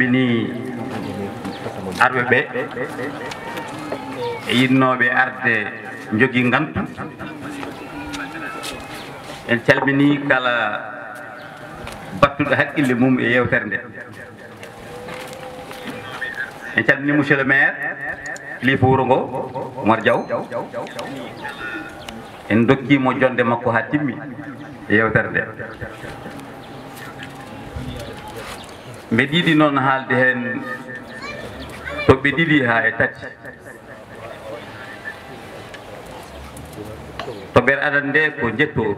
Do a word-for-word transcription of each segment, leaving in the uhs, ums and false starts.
Bini arɓe ɓe e yiɗnooɓe arde njogii ngantu. En calminii kala battuɗo haqqille mum e yeewtere nde. En calminii monsieur le maire, kilifa wuro ngo, Oumar Diaw. En ndokkiimo jonnde makko haa timmi e yeewtere nde. Mbeɗa yiɗi noon haalde heen toɓɓe ɗiɗi haa e tati. Toɓɓere adan nde ko njettooru.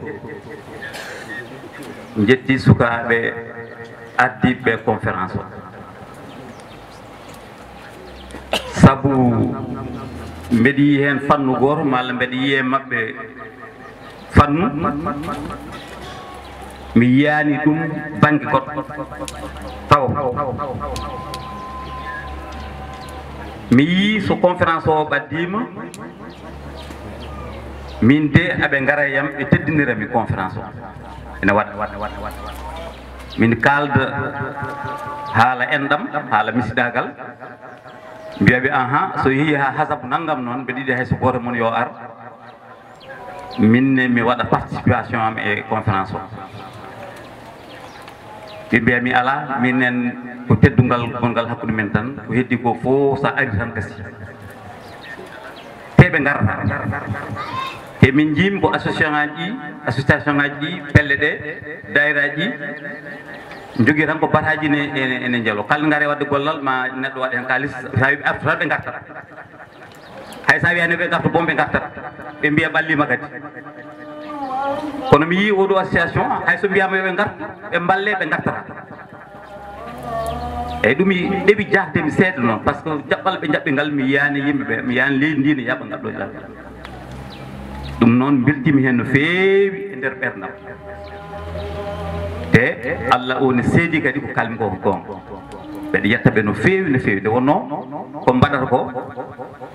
Njetti sukaaɓe ardiiɓe conférence o. Sabu mbeɗa yiyi heen fannu gooto, malla mbeɗa yiyi e maɓɓe fannu, mi yiyaani ɗum bannge goɗɗo taw. Mi yii so conférence o ɓaddiima, min de aɓe ngara e yam, ɓe teddinira mi conférence o. Ene waɗa. Min kaalda haala enɗam, haala misidaagal. Mbiyaɓe, aha, so yehi haa hasabu nanngam noon, mbeɗa yiɗi hay so gooto mon yo ar, min ne mi waɗa participation am e conférence o. Ɓe mbiya mi, alaa, minen ko teddungal gongal hakkunde men tan, ko heddi ko fof so a ari tan gasi. Te ɓe ngarata. Te min njiimi ko association ngaji ɗi, association ngaji ɗi, pelle ɗe, daayiraaji ɗi, njogii tan ko bataaji ne, ene, ene njelo. Kala ngare waɗde gollal, ma neɗɗo waɗa heen kaalis, so tawi ɓe artu tan ɓe ngartat. Hay so a wiyaani ɓe ngartu, boom ɓe ngartat. Ɓe mbiya ɓalliima kadi. Kono mi yii oɗo association, hay so mbiyaama yo ɓe ngartu, ɓe mballe, ɓe ngartata. Eyyi, ɗum mi ɗeɓi jahde mi seeɗa noon, par ce que jaɓɓal ɓe jaɓɓi ngal, mi yiyaani yimɓe ɓe, mi yiyaani leydi ndi ne yaɓa ngal ɗo jaɓɓal. Ɗum noon mbeltiimi heen no feewi e nder ɓerndam. Te Allah o ne seedi kadi ko kalmi ko ko goonga. Mbeɗa yetta ɓe no feewi, no feewi. Nde wonnoo ko mbaɗata ko,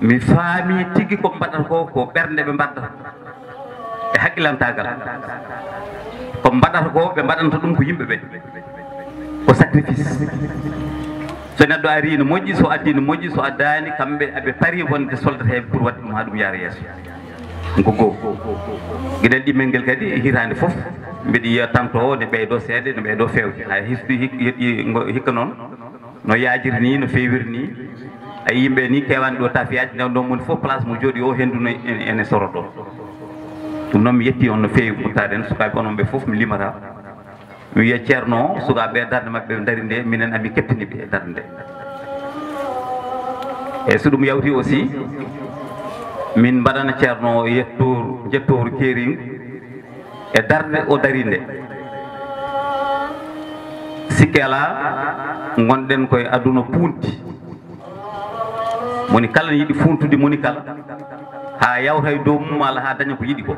mi faami tigi ko mbaɗata ko, ko ɓernde ɓe mbaɗata. E haqqilantaagal. Ko mbaɗata ko, ɓe mbaɗanta ɗum ko yimɓe ɓe. Ko sacrifice. So neɗɗo arii no moƴƴi, so addii no moƴƴi, so addaani, kamɓe aɓe parii wonde soldateeɓe pour waɗde ɗum haa ɗum yaara yeeso. Ɗum ko goo. Geɗel ɗimmel ngel kadi e hitaande fof, mbeɗa yiya tanto o ne ɓeydoo seeɗa, ne ɓeydoo feewde. Hay hisɗi hik-, heɓi ngo hikka noon, no yaajiri ni, no feewiri ni. A yimɓe ni keewaani ɗo tafiyaaji, nde ɗo moni fof place mo jooɗi o, henndu no en, ene soro ɗo. Ɗum noon mi yetti on no feewi, mbuttaade en sukaaɓe onon ɓe fof mi limata. Mi wiya Ceerno, sukaaɓe darnde maɓɓe ɓe ndari nde, minen ami kettini ɓe e darnde nde. E so ɗum yawti aussi, min mbaɗana Ceerno yettooru, jettooru keeriigu e darnde o dari nde. Sikke alaa, ngonɗen koye aduna puunti. Moni kala ne yiɗi fuuntude moni kala, haa yawta e dow mum, maa haa daña ko yiɗi ko.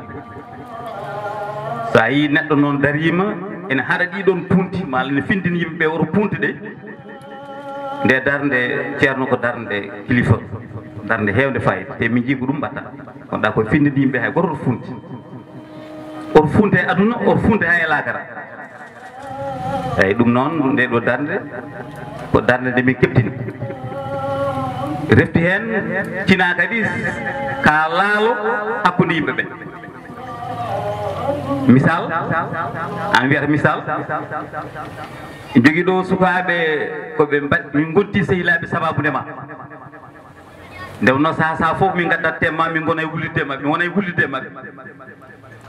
So a yii neɗɗo noon dariima, ene haɗa ɗii ɗoon puunti, maa ene findini yimɓe ɓe woto puunte ɗe, nde darnde Ceerno ko darnde kilifa, darnde heewnde faayiida. Te min njii ko ɗum mbaɗta. Kono ɗa ko findini yimɓe hay gooto woto fuunti. Oto fuunte e aduna, oto fuunte hay e laakara. Eeyi, ɗum noon, nde ɗo darnde, ko darnde nde min keɓtini. Refti heen, cina kadi ka laalo hakkunde yimɓe ɓe. Misal, an wiyata misal, jogii ɗo sukaaɓe ko ɓe mbaɗ-, min ngonti sehilaaɓe sabaabu nde ma. Nde wonnoo sahaa sahaa fof min ngaddat thème ma, min ngona e wullitde e maɓɓe, min wona e wullitde e maɓɓe.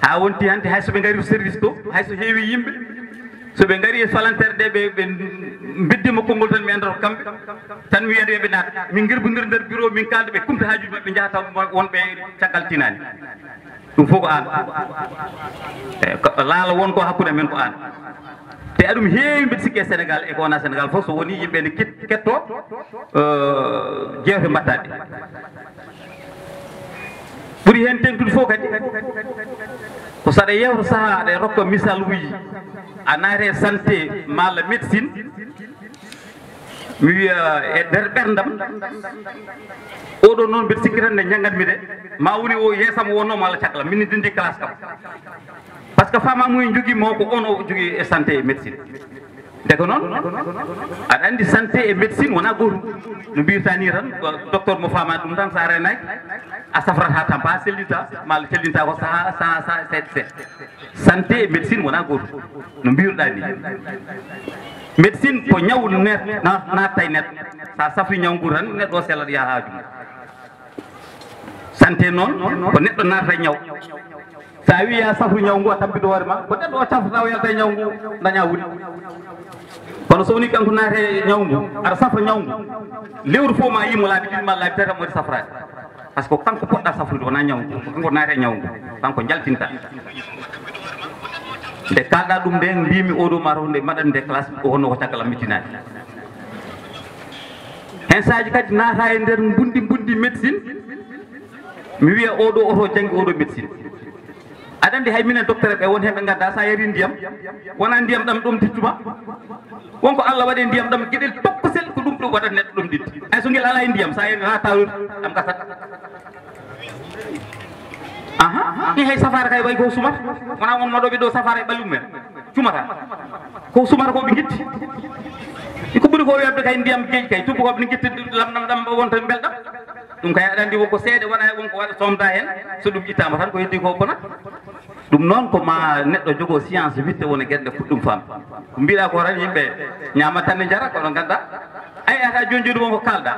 Haa wonti hannde hay so ɓe ngarii service to, hay so heewi yimɓe, so ɓe ngarii e falantere ɗe, ɓe, ɓe mbeddiima konngol tan mi anndaa ko kamɓe, tan mi wiyata yo ɓe naat. Min ngerbondira nder bureau, min kaalda ɓe kumta haajuuji maɓɓe, njaha taw won ɓe caggal tinaani. Ɗum fof ko aan. Eeyi, ko laalo won ko hakkunde men ko aan. Te aɗum heewi mbiɗa sikki e Sénégal e ko wonaa Sénégal fof, so woni yimɓe ne ket-, ketto, eh, jeewte mbaɗtaɗe. Ɓuri heen teŋtude fof kadi, ko so aɗa yewta sahaa aɗa rokka misaaluuji, a naate santé malla médecine, mi wiya e nder ɓerndam, oɗo noon mbeɗa sikki tan nde njanngatmi de, ma woni o yeesam wonnoo malla caggal, min ndindi classe kam. Par ce que faama mum en jogii mo ko on o jogii e santé e médecine. Nde ko noon, aɗa anndi, santé e médecine wonaa gootum. No mbirta ni tan, ko docteur mo faama ɗum tan, so a reenaaki, a safrata tampa, a sellinta, ma a sellinta ko saha, saha, saha, seeɗa, seeɗa. Santé e médecine wonaa gootum. No mbiruɗaa ni. Médecine ko ñaw net-, na-, natta e neɗɗo. So a safri ñaw ngu tan, neɗɗo o sellat, yaha haaju mum. Santé noon, ko neɗɗo naata e ñaw. So a wii a safru ñaw ngu, a tampito hoore ma, ko neɗɗo o safrata o yalta e ñaw ngu, daña wuli. Kono so woni kanko naata e ñaw ngu, aɗa safra ñaw ngu, lewru fof ma yimo laabi ɗiɗi ma laabi tati, mo waɗi safraade. Par ce que kanko poɗɗa safrude, wonaa ñaw ngu, ko kanko naata e ñaw ngu, kanko jaltinta. Nde kaalɗa ɗum nde, mbimi oɗo ma taw nde mbaɗan nde classe, o wonno ko caggal am mittinaani. Hen saaji kadi naata e nder mbundi, mbundi médecine, mi wiya oɗo oto janngi oɗo médecine. Aɗa anndi hay minen docteur ɓe won heen ɓe ngannduɗaa so a yari ndiyam, wonaa ndiyam ɗam ɗomɗittuma. Won ko Allah waɗi ndiyam ɗam geɗel tokkosel, ko ɗum ɗum waɗata neɗɗo ɗomɗitte. Hay so ngel alaa e ndiyam, so a yari haa tawir ɗam gasat. Aha, ni hay safaara kay way ko sumat. Wonaa won moɗo ɓe ɗo safaara e ɓalum men. Cumata. Ko sumata ko ɓe ngitti. Ko ɓuri ko weɓde kay ndiyam geej kay. Tubu ko ɓe ngitti lam ɗam ɗam wonta belɗam. Ɗum kay aɗa anndi won ko seeɗa wona e won ko waɗa somda heen. So ɗum ittaama tan ko heddi ko bonat. Ɗum noon ko ma neɗɗo jogo science witte wona gueɗe ɗe fuɗɗum fam. Ko mbiɗa ko tan yimɓe ñaama tan ne jara kono ngannda. Ay ata jooni jooni won ko kalɗa.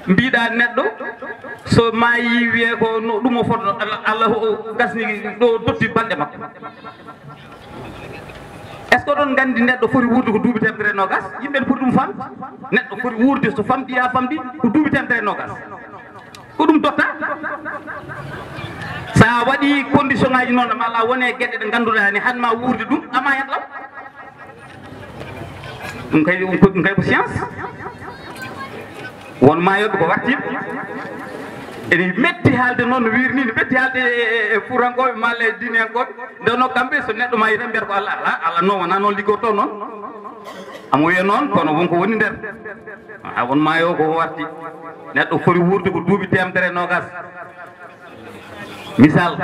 Mbiɗa neɗɗo so maayi wiye ko no ɗum o fotno Allah, Allah o gasni ɗo dotti balɗe makko. Est ce que oɗon nganndi neɗɗo foti wuurde ko duuɓi temedere e nogas? Yimɓe ne poti ɗum famde. Neɗɗo foti wuurde so famɗi haa famɗi ko duuɓi temedere e nogas. Ko ɗum dotta. So a waɗi condition ngaji noon ma ala wone geɗe ɗe ngannduɗaa ni han ma wuurde ɗum ama yat law. Ɗum kay ɗum ko ɗum kay ko science. Won maayooɓe ko wartiiɓe. Ene metti haalde noon no wiiri ni, no metti haalde e, e, e fuurankooɓe malla e diineyankooɓe. Nde wonno kamɓe so neɗɗo maayi tan mbiyata ko Allah, ala, Allah noon wonaa noon liggortoo noon. Amo wiya noon kono won ko woni nder. A won maayo ko warti. Neɗɗo foti wuurde ko duuɓi temedere e nogas. Misal,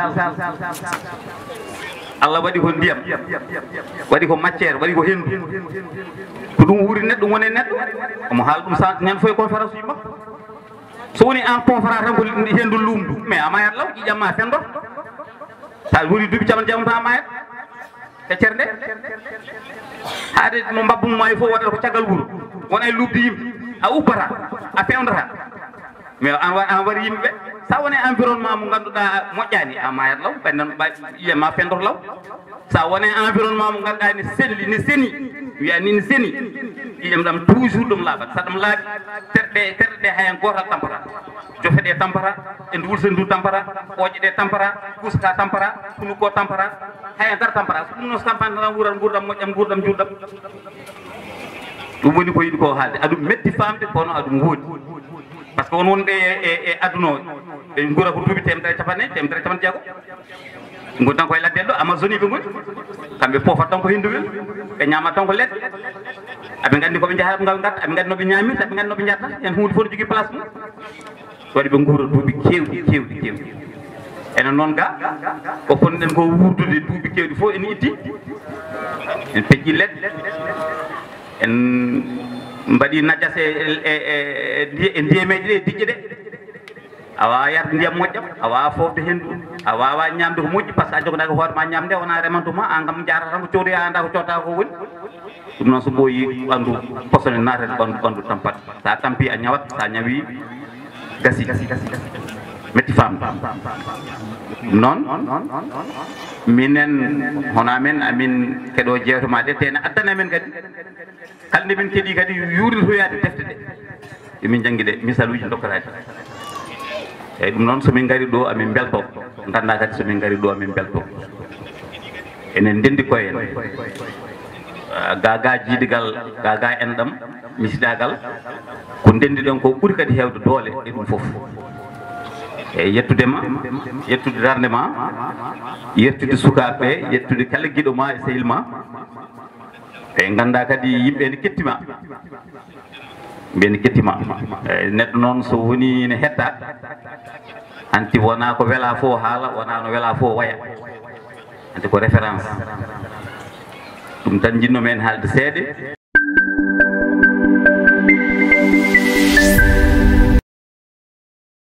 Allah waɗi ko ndiyam, waɗi ko matière, waɗi ko henndu. Ko ɗum wuuri neɗɗo, woni e neɗɗo. Omo haala ɗum sa ñande fof e conférence uji makko. So woni an conférence tan ko henndu lumdu, mais a mayat law, ƴiƴam ma fendo. Sa woni duuɓi capanɗe jeegom tan a mayat. E cernde haade no mbabbu mum maayi fof waɗata ko caggal wuro, wona e lubdi yimɓe, a uppata, a fewndata. Mais an wa- an wari yimɓe ɓe, sa woni environnement mo ngannduɗaa moƴƴani a mayat law, ɓennan ɓa ƴiye ma fendor law. Sa woni environnement mo ngannduɗaa ne selli, ne seni, wiya ni ne seni, ƴiƴam ɗam toujours ɗum laaɓat. Sa ɗum laaɓi, terɗe terɗe ɗe hayan gootal tampata. Jofe ɗe tampata, e ndu wulsa ndu tampata, ɓooƴe ɗe tampata, kuska tampata, hunuko tampata, haya ngar tampata. So ɗum noon so tampani tan wuurat nguurɗam moƴƴam, nguurɗam njuurɗam. Ɗum woni ko yiɗi ko haalde. Aɗum metti faamde kono aɗum woodi. Par ce que won wonɓe e, e, e aduna o, ɓe nguura ko duuɓi temedere capanɗe nayi, temedere capanɗe jeego. Ngoni tan koye ladde ɗo, Amazonie ɓe ngoni. Kamɓe poofat tan ko henndu wel, ɓe ñamat tan ko leɗɗe. Aɓe nganndi ko ɓe njahata, ɓe ngatta, aɓe nganndi no ɓe ñamirta, aɓe nganndi no ɓe njatta. Hen huunde fof no jogii place mum. Waɗi ɓe nguura duuɓi keewɗi, keewɗi, keewɗi. Enen noon ga, ko ponɗen ko wuurdude duuɓi keewɗi fof en itti. En peƴƴi leɗɗe. En mbaɗi najas e, e, e, e ndiye-, e ndiyemeeje ɗe, diƴƴe ɗe. A waawaa yarde ndiyam moƴƴam, a waawaa foofde henndu, a waawaa ñaamde ko moƴƴi, par ce que a joganaaki hoore ma ñaamde, wonaa remantu ma, aan kam njaarata tan ko codoyaa, anndaa ko coodata ko woni. Ɗum noon so ɓooyi ɓanndu, posone naata e ɓanndu, ɓanndu tampat. So a tampi a ñawat, so a ñawi gasi. Metti faamde. Ɗum noon, minen, hono amen, amin keɗo jeewte ma ɗe, tene addana men kadi. Kala nde min keɗi kadi yuurnitoyaade defte ɗe, emin njanngi ɗe, misaluuji dokkataaɗi. Eeyi, ɗum noon, so min ngari ɗo, amin mbeltoo. Nganndaa kadi, so min ngari ɗo, amin mbeltoo. Enen ndenndi koye en. Ah, gaagaa jiidigal, gaagaa enɗam, misidaagal, ko ndenndi ɗen ko ɓuri kadi heewde doole e ɗum fof. E yettude ma, yettude darnde ma, yettude sukaaɓe ɓe, yettude kala giɗo ma e sehil ma. Ɓe nganndaa kadi yimɓe ene kettima. Mbiyen kettima. Eyi, neɗɗo noon so woni ne hetta, hanti wona ko wela fof haala, wona no wela fof waya. Hanti ko référence. Ɗum tan njiɗno men haalde seeɗa.